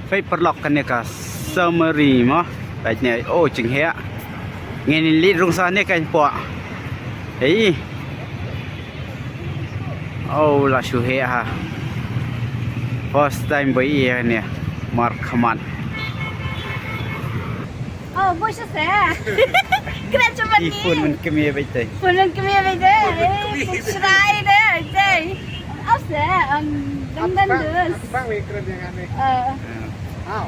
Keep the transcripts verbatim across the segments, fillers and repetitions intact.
Peit paralok, kane ka submarine mo. Peit ne, oh, jingheh. Ngin leit rung sha ne ka pdeng. Hei. Oh, la shu heh ha. First time ba ïohi ne. Markhmat. Oh, boi sha se. Kena cuman ni. Phone man kemie beit te. Phone man kemie beit te. Eh, shrai de, te. Au se, um, dang dan dus. Bang wei kena jangan ni. Eh. Au.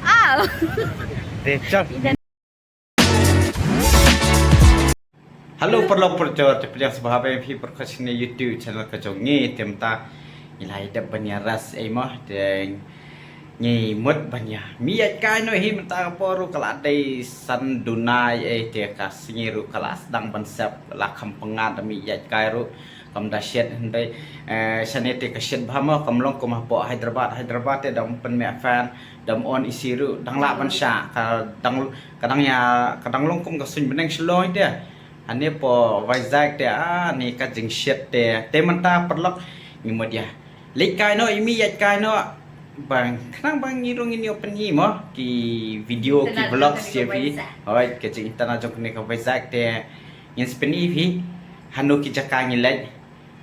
Au. Te, chal. Hello, paralok parajor, te pdiang sngewbha ïa phi pyrkhat sha kane ka YouTube channel ka jong ngi, te mynta ngi la ïa dep ban ïa rest ei mo, te ngi mut ban ïa mih ïaid kai noh hi mynta ka por ruh ka la dei san dunai ei, te ka sngi ruh ka la sdang ban sep, la kham pyngngad da mih ïaid kai ruh, kam da shit hynrei, eh, shane te ka shit bha mo, kam long kum hapoh Hyderabad, Hyderabad te da ym pynmih fan, da ym on A C ruh, dang lah ban shah, ka dang, ka dang ïa, ka dang long kum ka suiñ bneng Shillong te. Hangne hapoh Vizag te, ah, ne ka jingshit te. Te mynta paralok ngi mut ïa leit kai noh, ïa mih ïaid kai noh. Bang, khnang ba ngi ruh ngin ïoh pyni mo ki video, ki vlogs ïa phi. Hooid, ka jingïatanah jong kane ka Vizag te ngin sa pyni ïa phi hano ki jaka ngi leit.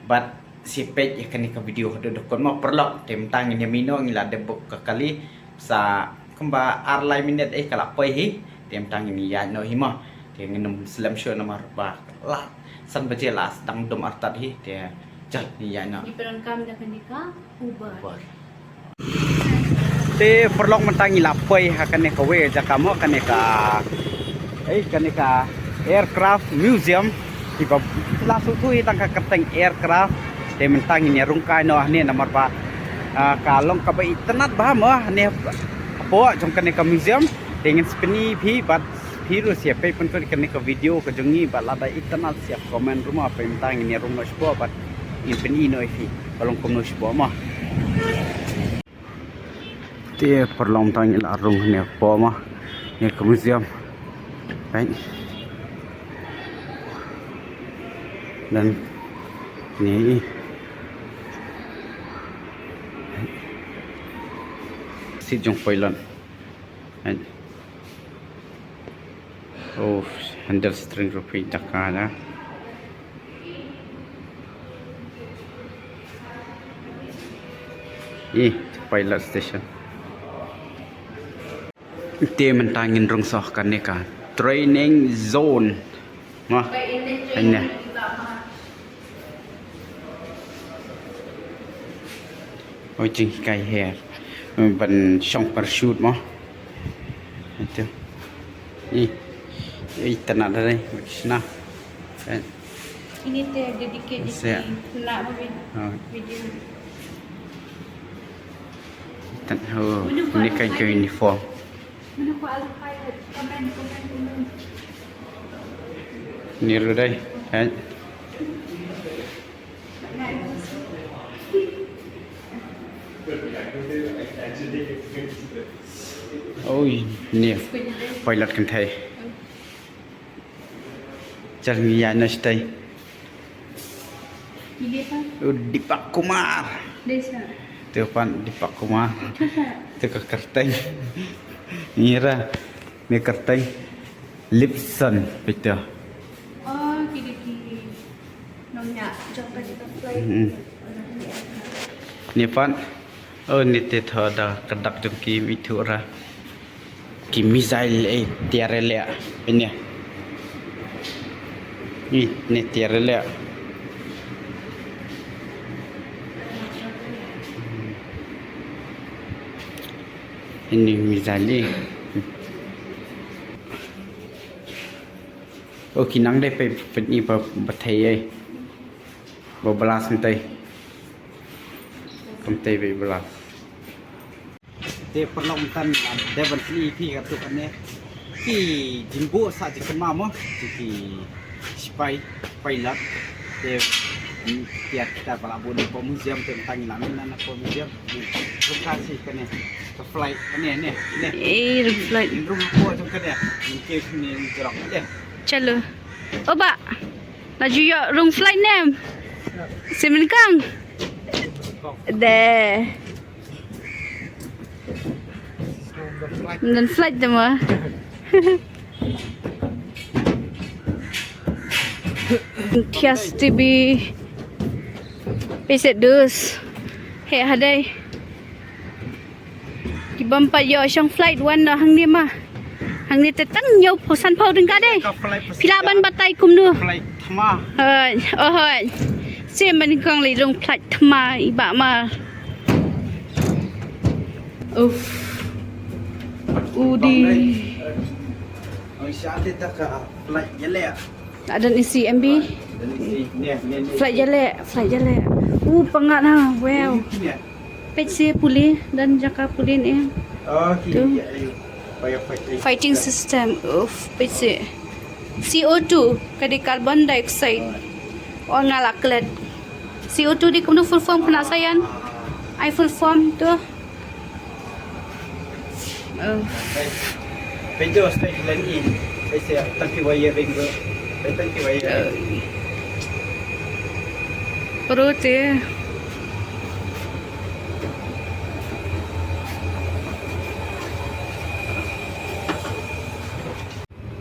Bad sa peit ïa kane ka video haduh dukut mo paralok. Te mynta ngin ïa mih noh, ngi la dep book ka kali. Sa kumba ar lai minit ei ka la poi hi. Te mynta ngin ïaid noh hi mo. Te ngin ym slem shuh namar ba la san baje la sdang dum artat hi. Te jal ngi ïaid noh. Ngi pyndonkam da kane ka Uber. Uber. Te paralok mynta ngi la poi ha kane kawei ka jaka mo, kane ka, eh, kane ka Aircraft Museum. Kiba la sngewthuh hi tang ka kyrteng aircraft. Te mynta ngin ïa rung kai noh hangne namar ba, ah, ka long kaba itynnad bha mo hangne hapoh jong kane ka museum. Te ngin sa pyni ïa phi bad phi ruh sa peit pynkut ïa kane ka video ka jong ngi bad lada itynnad sa comment ruh mo, peit mynta ngin ïa rung noh shapoh bad ngin pyni noh ïa phi ka long kumno shapoh mo. Te paralok mynta ngi la rung hangne hapoh mo. Hangne ka museum. Peit. Don hangne seat jong pilot. Peit. Oh, handle steering ruh phi da ka na. Ih, pilot station. Te mynta ngin rung sha kane ka training zone. Mo. Hangne. Oh, jinghikai her. Ban shong parachute mo. Ito. Ih. Ih, tana da dai. Shna. Ini te dedicate di na video. Tan ho. Ini kan ke uniform. Ni ruh dai. Hai. Oi, ni. Pilot kan thai. Chal ngi ïa na stai. Deepak Kumar. Tu pan Deepak Kumar. Tu ka kyrteng. Ngira ni kyrteng Lipson pito. Oh, kidi kidi. Nong nya jong ka flight. Ni pan. Oh, ni te tho da ka dak jong ki mithu ra. Ki missile ei tiar ei leh. Ini. Ni, ni tiar ei leh. Ini missile ei. Oh, ki nang dei peit peit ni ba ba thei ei. Ba blast mynta. Kam tei ba blast. Te paralok mynta dei ban pyni phi katu kane. Ki jingbuh sa jingkynmaw mo. Ki sipai, pilot. Te tiar kita ba la buh na museum te mynta ngi la mih na museum. Ni ruh ka si kane. Ka flight kane ne ne. Eh, ruh flight. Ruh ko jong kane. Ni ke ni jrok je. Chalo. O bah. La ju ïoh rung flight ne em? Simen kang. De. Ym don flight te mo. Thias T V. Peit seh dus. Heh hadei. Ki bym pat ïoh shong flight wan noh hangne ma. Hangne te tang hynñiew phew san phew tyngka dei. Phi lah ban batai kumno. Flight thma. Hooid, oh hooid. Seh ma nyngkong lei rung flight thma i Bah Mar. Uff. Udi. Ong sha te ta ka flight ïaleh. Adan isi M B. Flight ïaleh, flight ïaleh. U panga na, wow. Peit seh pule, don jaka pule ne. Tu. Fighting system. Uff, peit seh. C O two, ka dei carbon dioxide. Oh nga la klet. C O two dei kumno full form kane saian. Ai full form tu. Oh. Peit, peit tu stage line i. Peit seh tang ki wire ring tu. Peit tang ki wire. Pro te.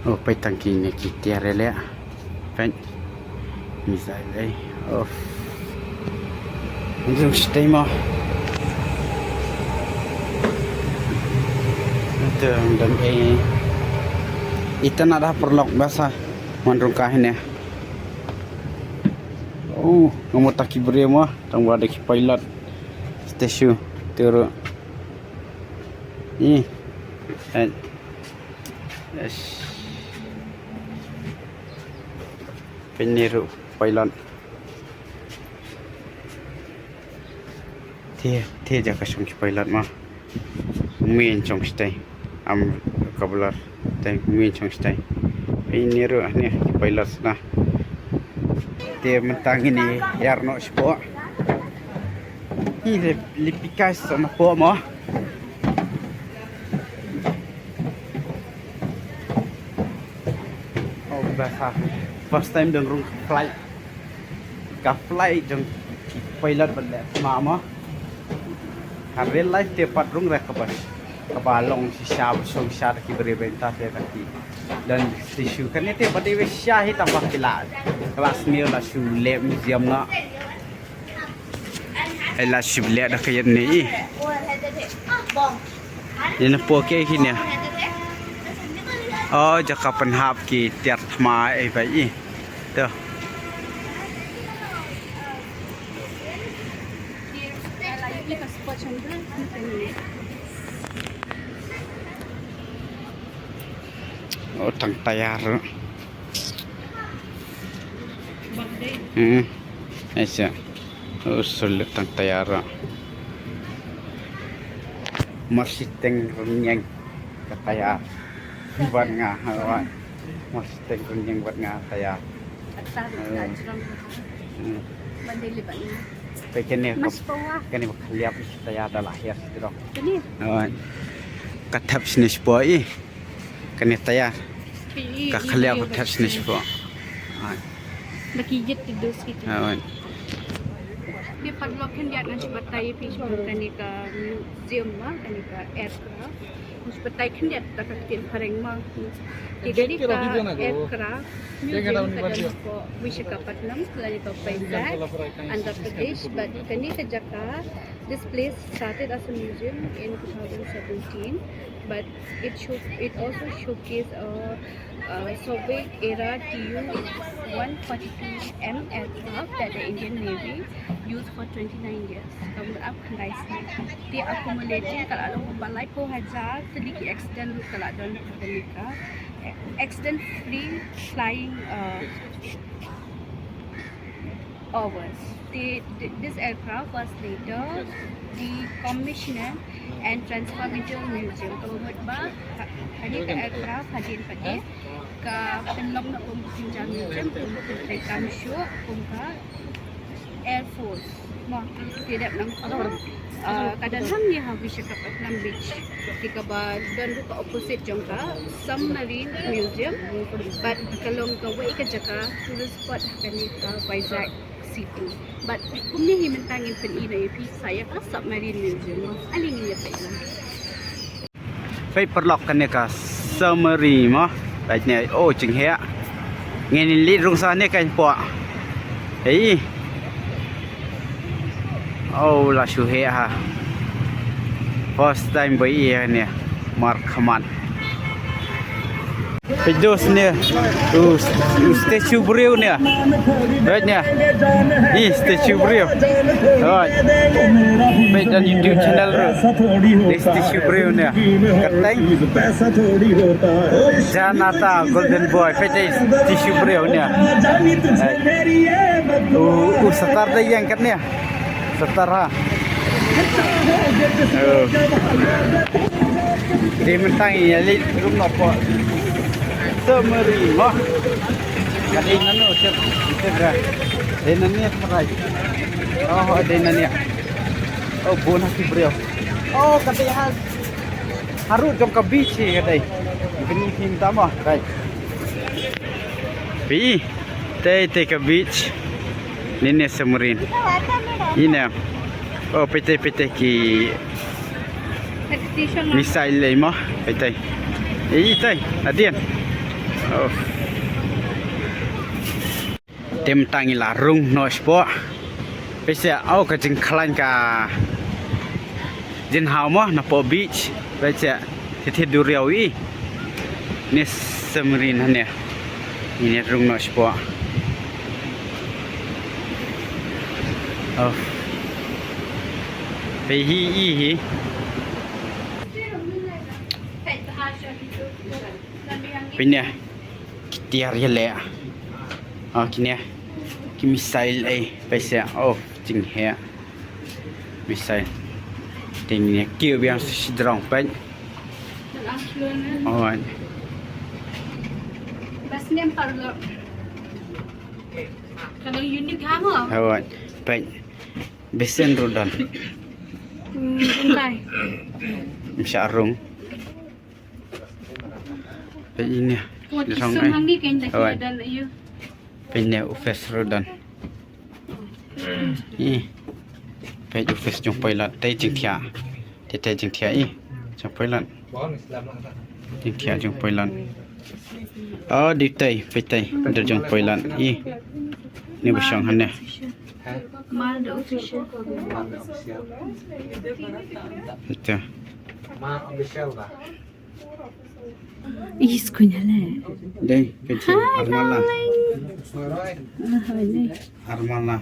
Oh, peit tang kine ki tiar ïaleh. Peit. Missile ei. Oh. Ym shym stay mo. Ito dang ei. Ita na da paralok basa. Wan rung ka hine. Oh, ngam ta ki briew mo. Tang ba da ki pilot. Statue. Turu. Ih. Peit. Yes. Pynniru pilot. Te, te jaka shong ki pilot ma. Min shong stai. Am kablar. Te min shong stai. Pynniru ne ki pilot na. Te mynta ngin ïar noh shapoh. Hi le lipikai sa na poh mo. Oh, basa. First time dang rung flight. Ka flight jong ki pilot ban leh ma mo. Ha real life te pat rung rek ka bas. Kaba long shisha ba shong sha da ki briew bynta te da ki. Dan shisha kane te pat dei ba sha hi tang ba ki la. Class ne la shu leh museum na. Ai la shim leh da ka ïa ne i. Ïa na poh ki kine. Oh, jaka pynhap ki tiar thma ei ba i. To. Oh, tang tayar. Hmm. Aisa. Oh, sulit tang tayar. Masih teng renyeng ka tayar. Buat nga, buat. Masih teng renyeng buat nga tayar. Atar, hmm. Hmm. Mandai lebat ni. Pe kene, mas bawah. Kene ba khliap tayar da lahir sdrok. Kene. Oh. Ka thep sne spo i. Kane tayar. Ka khlieh ka thep sne spo. Ba ki jit ki dus ki. Ki paralok khyndiat ngan shu batai phi shuh kane ka museum ma, kane ka aircraft. Ngan shu batai khyndiat da ka ktien phareng ma. Ki kane ka aircraft museum ka don hapoh Visakhapatnam, ka don hapoh Vizag, Andhra Pradesh, but kane ka jaka This place started as a museum in two thousand seventeen, but it show, it also showcased a, a Soviet era T U one forty-two M aircraft that the Indian Navy used for twenty-nine years. Ka mut ap khyndai snem. Te accumulating ka la long ba laiphew hajar tylli ki accident ruh ka la don ha kane ka accident free flying, uh, hours. The, the, this aircraft was later decommissioned and transformed into a museum. Ka mut ba ha, kane ka aircraft hadien pat ka pynlong noh kum ka jingïaseng museum, kum ka treikam shuh, kum ka Air Force. Mo, te dep nang Ah, ka don hangne ha Visakhapatnam Beach. Te kaba don ruh ka opposite jong ka Submarine Museum. Bad ka long kawei ka jaka tourist spot ha kane ka Vizag City. Bad kumne hi mynta ngin pyni noh ïa phi sa ïa ka Submarine Museum. Ani ngin ïa peit noh. Peit paralok, kane ka Samari mo. Peit ne, oh, jingheh. Ngin leit rung sa ne ka po. Hei. Oh, la shu heh ha. First time ba ïohi ne. Markhmat. Peit dos ne. U, u statue briew ne. Peit ne. Ih, statue briew. Peit don YouTube channel ruh. Statue briew ne. Kyrteng Janata Golden Boy. Peit statue briew ne. U, u Saturday ïeng kat ne. Satar ha. Oh. Dei mynta ngi ïa leit rung noh pdeng Samari mo. Ka dei nano, tip, tip ra. Dei nano trai. Oh, dei nano. Oh, bun ha ki briew. Oh, ka dei ha. Harud jong ka beach hi ka dei. Pynïaid hi mynta mo. Right. Phi. Tei tei ka beach. Nine Samari. Ine. Oh, peit tei peit tei ki missile lei mo. Peit tei. Ei tei. Adien. Oh. Te mynta ngi la rung noh shapoh. Peit seh, oh, ka jingkhlaiñ ka jinghaw mo napoh beach. Peit seh, thied thied duriaw i. Ne Samari hangne. Ngin ïa rung noh shapoh. Oh. Peit hi i hi. Peit ne. Ki tiar ïaleh. Ah, kine. Ki missile ei, peit seh. Oh, jingheh. Missile. Te ngin ïa kiew biang sha shajrong peit. Oh. Bas nem paralok. Ka long unique ha mo. Oh, peit. Besen ruh don. Hmm, bun lai. Ym shah rung. Peit ine. Wat ki sum hangne kein da ki don aïu. Peit ine u face ruh don. Ih. Peit u face jong pilot, tei jingthiah. Tei tei jingthiah ih. Jong pilot. Jingthiah jong pilot. Oh, dei tei, peit tei. Dei jong pilot ih. Ni ba shong hangne. Mal da official. Ito. Ih, skunya le. Dei, kecil. Hi, Armala. Darling. Ah, hi, ni. Armala.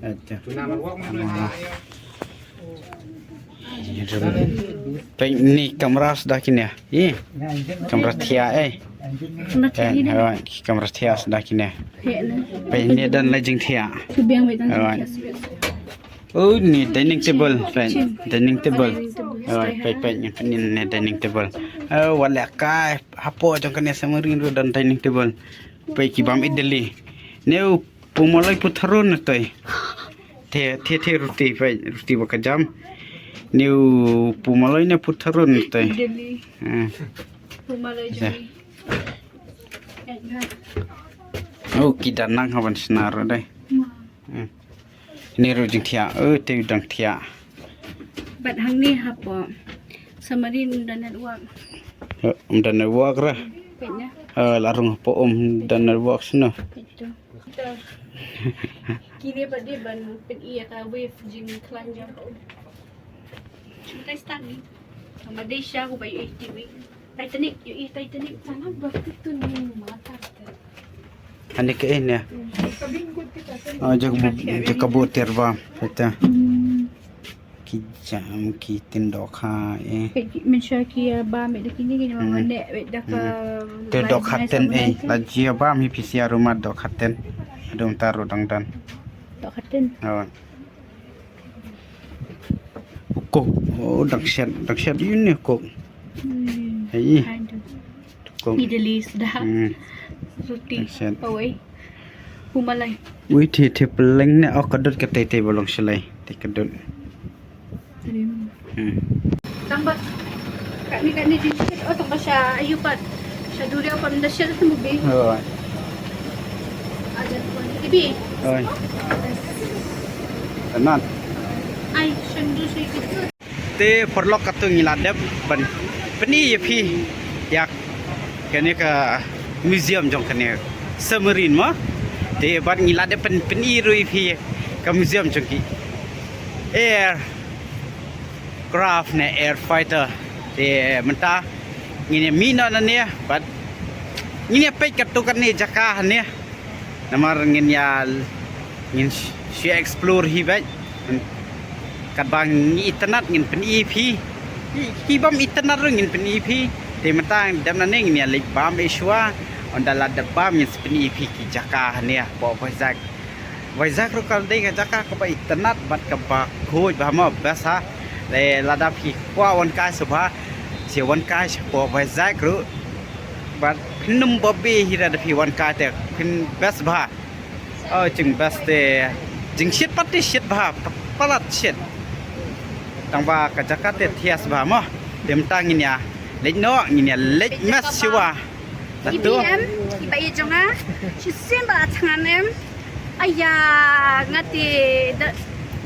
Ito. Armala. Peit ni kamra suda kine. Ih. Kamra thiah eh. Kamra thiah eh, ni. Kamra thiah suda kine. Peit ni don la jingthiah. Ki biang beit don jingthiah. Oh, ni dining table, peit. Dining table. Oh, peit, peit, ni, ni, ni dining table. Oh, wat leh kai hapoh jong kane Samari ruh don dining table. Peit ki bam idli. Ni u pumoloi putharun toi. The, the, the ruti, peit, ruti ba ka jam. Ni u pumoloi ne putharun toi. Idli. Hmm. Pumoloi jam. Oh, ki danang haban snar dei. Hmm. Ni ruh jingthiah, eh, te dang thiah. Bad hangne hapoh Samari ym don network. Eh, ym don network ra. Peit ne. Eh, la rung hapoh ym don network sno. Peit tu. Kine pat dei ban pyni ïa ka wave jingkhlaiñ jong ka um. Malaysia ko ba ïohi T V. Titanic, ïohi Titanic. Sana berarti tu ni mata kita. Ani ke ini ya? Oh, jaga bu-, jaga butir ba. Kita. Ki jam, ki tin dohkha eh. Mynshwa ki ba me da kini kini ma ne da ka. Te dohkha ten eh. La jia ba mi pisia rumat dohkha ten. Dum taru dang dan. Dohkha ten. Oh. Kok, oh, dang shet, dang shet ïa une kok. Hmm. Hei. Kok. Idli suda. Hmm. Roti. Dang shet. Pawai. Pumalai. Ui, the, the peleng ne, oh, ka dud ka tei tei ba long shalai. Te ka dud. Hmm. Tang ba. Kane, kane jingkit, oh, tang ba sha ayu pat. Sha duriaw pat, mynta sha tu mubi. Oh. Ajan pun. Ibi. Oi. Tenang. Ai, shandu sui kitu. Te paralok, katto ngi la dep ban pyni ïa phi ïa kane ka museum jong kane submarine mo. Te bad ngi la dep ban pyni ruh ïa phi ka museum jong ki aircraft ne air fighter. Te mynta ngin ïa mih noh nangne bad ngin ïa peit katto katne jaka hangne. Namar ngin ïa, ngin shu explore hi bad katba ngi itynnad ngin pyni phi. Ki bym itynnad ruh ngin pyni phi. Te mynta dep nangne ngin ïa leit bam shuwa. Ynda la dep bam ngin pyni phi ki jaka hangne hapoh Vizag. Vizag ruh ka dei ka jaka kaba itynnad bad kaba khuid bha mo, best ha. Lada phi kwah wan kai sha bha, sha wan kai sha hapoh Vizag ruh. Bad phin ym babe hi lada phi wan kai te phin best bha. Oh, jing best te, jingshit pat te shit bha, palat shit. Tang ba ka jaka te thias bha mo. Te mynta ngin ïa leit noh, ngin ïa leit mess shuwa. Latu. Em, iba ïa jong nga. Shisien ba la thngan em. Aya, nga te da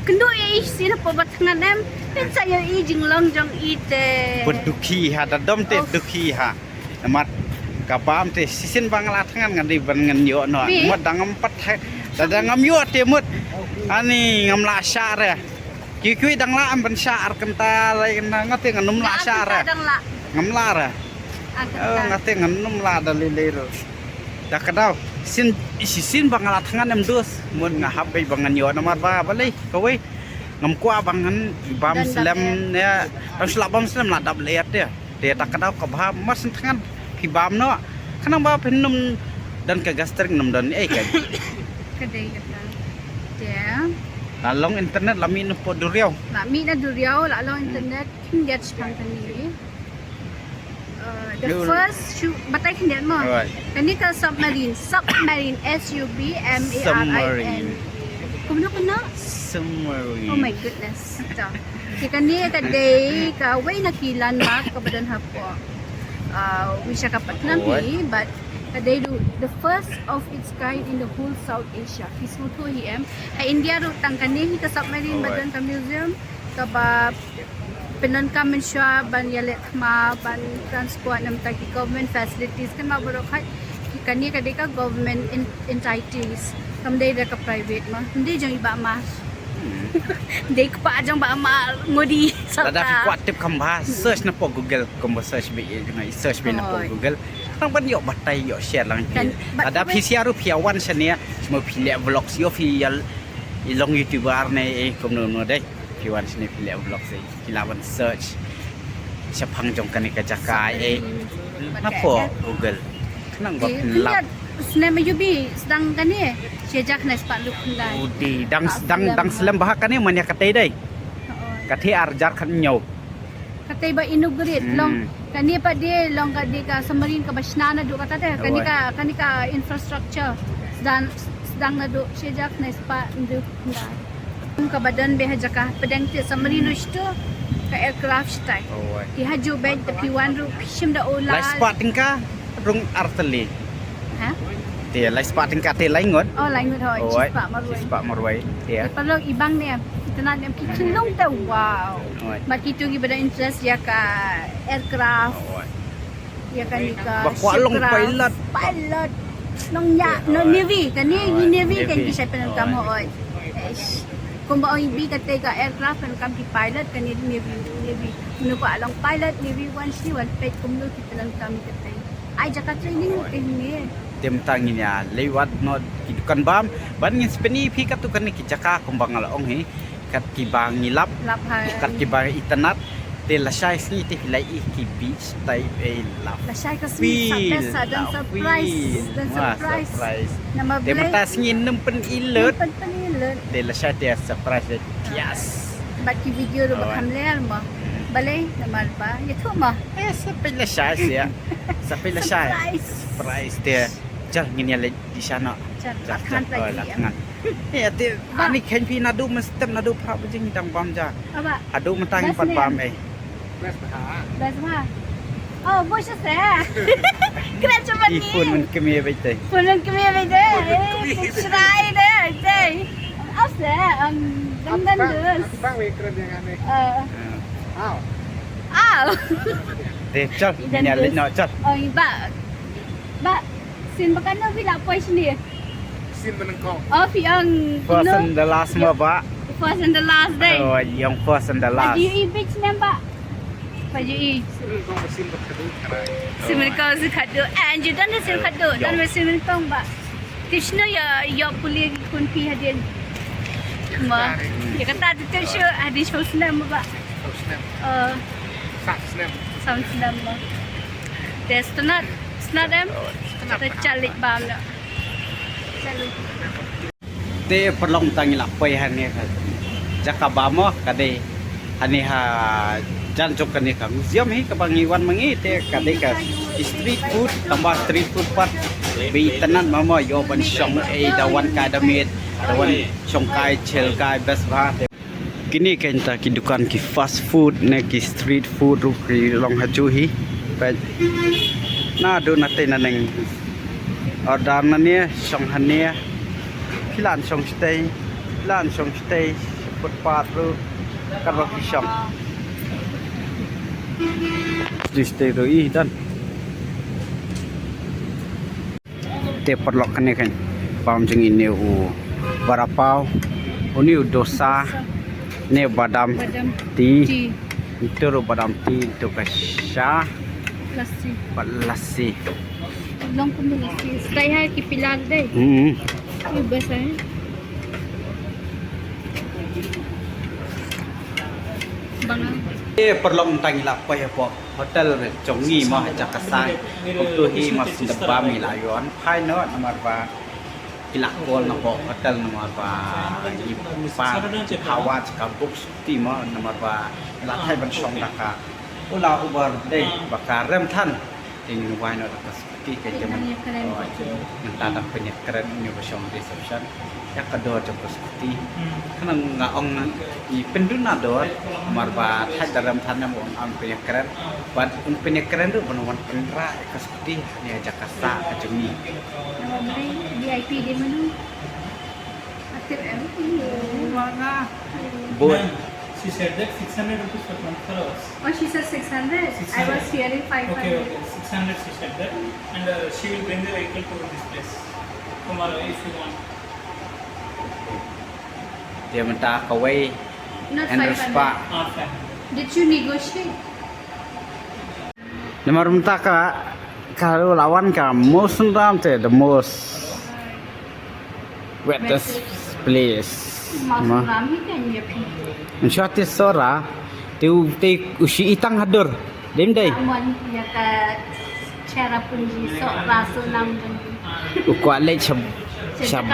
kynduh ïa i shisien hapoh ba thngan em. Pynsa ïa i jinglong jong i te. Ba dukhi ha, da dom te dukhi ha. Namar ka bam te shisien ba nga la thngan nga dei ban ngan ïoh noh. Mut dang ngam pat ha. Da dang ngam ïoh te mut. Ani ngam lah shah re. Kiwei kiwei dang lah em ban shah ar kynta lai kynta, nga te ngan ym lah shah re. Ngam lah re. Nga te ngan ym lah da lei lei ruh. Da ka daw shisien, shisien ba nga la thngan em dus. Mut nga hap beit ba ngan ïoh namar ba balei kawei ngam kwah ba ngan bam slem ne. Dang shu lah bam slem la dap lei te. Te da ka daw ka bha, mar shen thngan phi bam noh. Khnang ba phin ym don ka gastric, ym don ei ka. Ka dei kata. Te la long internet, la mih na pdeng duriaw. La mih na duriaw, la long internet, khyndiat shaphang kane. Uh, the first shu batai khyndiat mo. Kane ka submarine, submarine, S U B M A R I N. Kumno kumno? Submarine. Oh my goodness. Te kane ka dei kawei na ki landmark kaba don hapoh, uh, Visakhapatnam hi, but ka dei ruh the first of its kind in the whole South Asia. Phi sngewthuh hi em? Ha India ruh tang kane hi ka submarine ba don ka museum kaba pyndonkam mynshuwa ban ïaleh thma ban transport namar ki government facilities kan ma baroh khat. Kane ka dei ka government entities, kam dei da ka private ma. Ym dei jong i Bah Mar. Dei kpa jong Bah Mar ngudi. Lada phi kwah tip kham bha, search na pdeng Google, kumba search beit, search beit na pdeng Google. Nang ban ïoh batai, ïoh share lang. Lada phi sngewthuh phi wan shane, sngewthuh phi leh vlog, sngewthuh phi ïa long YouTuber ne, eh, kumno kumno dei. Phi wan shane phi leh vlog, sngewthuh phi lah ban search shaphang jong kane ka jaka, eh, na pdeng Google. Khnang ba phin lap. Snem ïa u B sdang kane, shi hajar khyndai spah hynriew phew khyndai. Udi, dang, dang slem bha kane, mane katei dei. Katei ar hajar khathynñiew. Katei ba inaugurate long. Kane pat dei long ka dei ka submarine kaba shna naduh kata te. Kane ka, kane ka infrastructure sdang, sdang naduh shi hajar khyndai spah hynriew phew khyndai. Kaba don beit ha jaka pdeng te submarine ruh shito, ka aircraft shatai. Te ha ju beit te phi wan ruh phi shim da u la. Lai spah tyngka rung ar tylli. Ha? Te lai spah tyngka te lai ngut. Oh, lai ngut hoi, shi spah marwei. Shi spah marwei. Te paralok, i bang ne, itynnad ne ki khyllung te, wow. Bad kito kiba da interest ïa ka aircraft. Ïa kane ka ba kwah long pilot. Pilot. Nongñiah, nong navy, kane ngi navy kan ki shait pyndonkam hoi. Kumba ong i B katei ka aircraft pyndonkam ki pilot, kane navy, navy. Mano kwah long pilot, navy, wan shini wan peit kumno ki pyndonkam katei. Ai jaka training ruh te hangne. Te mynta ngin ïa leit wad noh ki dukan bam, ban ngin sa pyni phi katto katne ki jaka kumba nga la ong hi. Kat kiba ngi lap, kat kiba itynnad. Te lashai sngi te phi la ïohi ki beach type, eh, lap. Lashai ka sngi sa best, sa don surprise, don surprise. Namar te mynta sngi nym pynlut. Nym pynlut. Te lashai te surprise. Yes. Bad ki video ruh ba kham ler mo. Balei namar ba ïathuh mo. Eh, sa peit lashai sia. Sa peit lashai. Surprise. Surprise te. Jal ngin ïa leit sha noh. Jal, jal, jal. Lak ngan. Eh, ate, ani khein phi naduh mynstep naduh phra baje ngi dang bam ja. Haduh mynta ngi pat bam eh. Best bha. Oh, best bha. Kren sha ban ngi. Phone man kmie beit te. Phone man kmie beit te. Eh, shrai te, te. Ase, um, dang dang dus. Bang wei kren yang ane. Eh. Aw. Aw. Dei, chal, ïa leit noh, chal. Oh, ba. Ba. Sien ba katno phi la poi shane? Sien ba nyngkong. Oh, phi ong first and the last mo ba. First and the last dei. Oh, ïa ong first and the last. Ba ju i beach nem ba. Ba ju i. Sien ba nyngkong sien ba khadduh. Sien ba nyngkong sien khadduh. Eh, ju don sien khadduh. Don sien ba nyngkong ba. Tip shano ïa, ïa pule ki khun phi hadien. Mo. Ïa kata tip shu hadien shiphew snem ba. Shiphew snem. Eh. San snem. San snem mo. Te sngewtynnat, sngewtynnat em. Te chalik bam na. Chalik. Te paralok, tang ngi la poi hangne ka jaka ba mo ka dei hangne ha jan jong kane ka museum hi kaba ngi wan ma ngi, te ka dei ka street food, tang ba street food pat ba itynnat ma mo, ïoh ban shong ei da wan kai da miet, da wan shong kai, chel kai, best ba. Kine keiñ ta ki dukan ki fast food ne ki street food ruh ki long ha ju hi. Peit. Naduh natei naneng. Order nangne, shong hangne. Phi lah ban shong shatei. Phi lah ban shong shatei. Footpath ruh. Katba phi shong. Shatei shatei ruh i don. Te paralok, kane keiñ bam jong ngi, une u vada pav, une u dosa, une u badam tea, tea. Ito ruh badam tea, ito ka sha. Lassi. Bad lassi. Long kumno lassi. Stai ha ki pilak dei. Hmm. Ui, best eh. Bang ah. Te paralok, tang ngi la poi hapoh hotel jong ngi mo ha Jakarta. Kumto hi mo, shen dep bam ngi la ïoh phai noh namar ba ki la call na poh hotel namar ba ngi pan hawa ka book scooty mo namar ba la thait ban shong da ka Ola Uber dei ba ka rem than. Te ngin wai noh da ka scooty ka jingmut. Mynta dang pynïakren ïa une ba shong reception ïa ka dor jong ka scooty. Khnang nga ong ngi pynduna dor namar ba thait da rem than, namar ba un pynïakren. Bad un pynïakren ruh ban wan pynrah ïa ka scooty hangne ha jaka sah ka jong ngi. Namar ba V I P dei mano? Active em? Bun. Ma'am, she said that six hundred rupees for twenty-four hours. Oh, she said six hundred. I was hearing five hundred. Okay, okay. Six hundred she said that. And, uh, she will bring the vehicle to this place tomorrow if you want. Te mynta kawei. Not five hundred. Not five hundred. Did you negotiate? Namar mynta ka, ka la wan ka Mawsynram te the most wettest place. Mawsynram hi kan ïa phi. Nshati Sohra te u, te u shi itang hadur. Dim dei. Amon ïa ka Cherrapunji Sohra Sonam. U kwah leit shab, shab.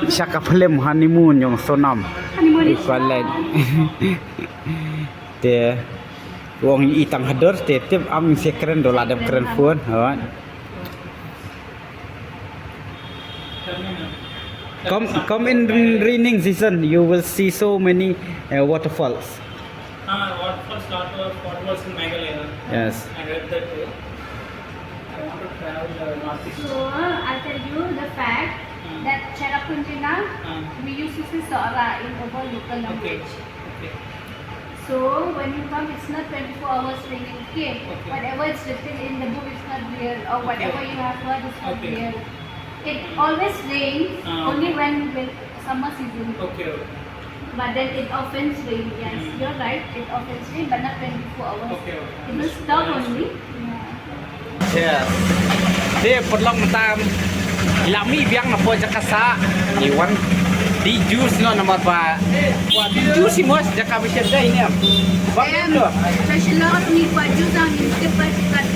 Sha ka film honeymoon jong Sonam. Honeymoon. U kwah leit. Te u ong i tang hadur te tip am se kren do la dem kren phone. Hoi. Come, come in rain-, raining season, you will see so many, uh, waterfalls. Ah, waterfalls, lot of waterfalls in Meghalaya. Yes. I heard that too. I want to travel, uh, northeast. So, uh, I'll tell you the fact that Cherrapunji na, we used to say Sohra in our local language. Okay. So when you come, it's not twenty-four hours raining, okay? Okay. Whatever is written in the book, it's not real, or whatever you have heard is not real. It always rains, ah, only when, when summer season. Okay, okay. But then it often rains, yes. You're right, it often rains, but not twenty-four hours. Okay, okay. It will stop only. Yeah. Yes. Te paralok mynta ngi la mih biang na pdeng jaka sah. Ngi wan dih juice noh namar ba kwah dih juice hi mo jaka ba shet dei ne em. Ba em. Sa shalor ngi kwah juice, ngim tip ba kat.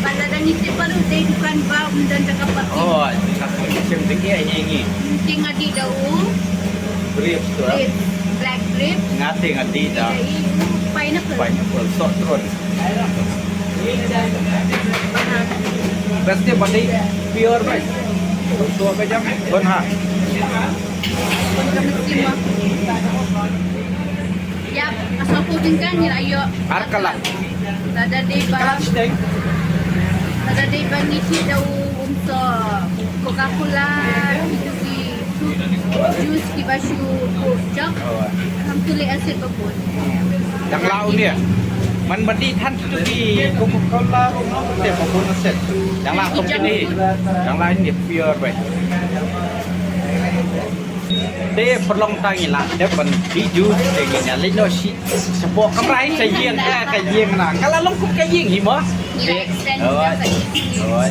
Ba lada ngi tip ba ruh dei dukan ba ym don jaka parking. Oh, jaka parking shem dei ngi ngi. Te nga dih da u grapes tu, eh? Grapes. Black grapes. Nga te nga dih da. Dih da i u pineapple. Pineapple, soft fruit. Best te ba dei pure bhai. So ba jam bon ha. Bon ka mesti ma. Yap, asal ko dingkan ni ayo. Ar kala. Lada dei ba. Kala chiteng. Lada dei ba ngi ti da u um so Coca-Cola, itu ki fruit juice ki ba shu ko jok. Oh. Kam tu le acid ba pun. Dang la u ne. Man ba dih than tu ki Coca-Cola ruh no te ba bun set. Dang la tu kini. Dang la ini pure bai. Te pynlong tang ila dep ban dih juice te ngin ïa leit noh shi. Shapoh kamra hi ka ïing, eh, ka ïing na. Ka la long kum ka ïing hi mo. Te. Oi. Oi.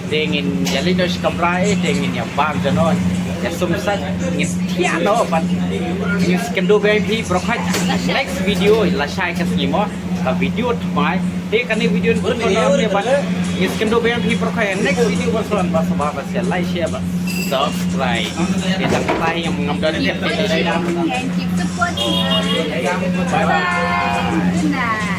Te ngin ïa leit noh shi kamra, eh, te ngin ïa bam jano. Ïa sum sa ngin thiah noh ban. Ngin skhem duh biang phi baroh khoit. Next video lashai ka sngi mo. Ka video thymmai. Te kane video ni pynban ne ban. Ngin skhem duh biang phi baroh khoit. Next video ba sdang ba sdang ba share, like, share ba subscribe. Te tang kata hi ngam don. Keep watching and keep supporting us. Bye bye. Good night.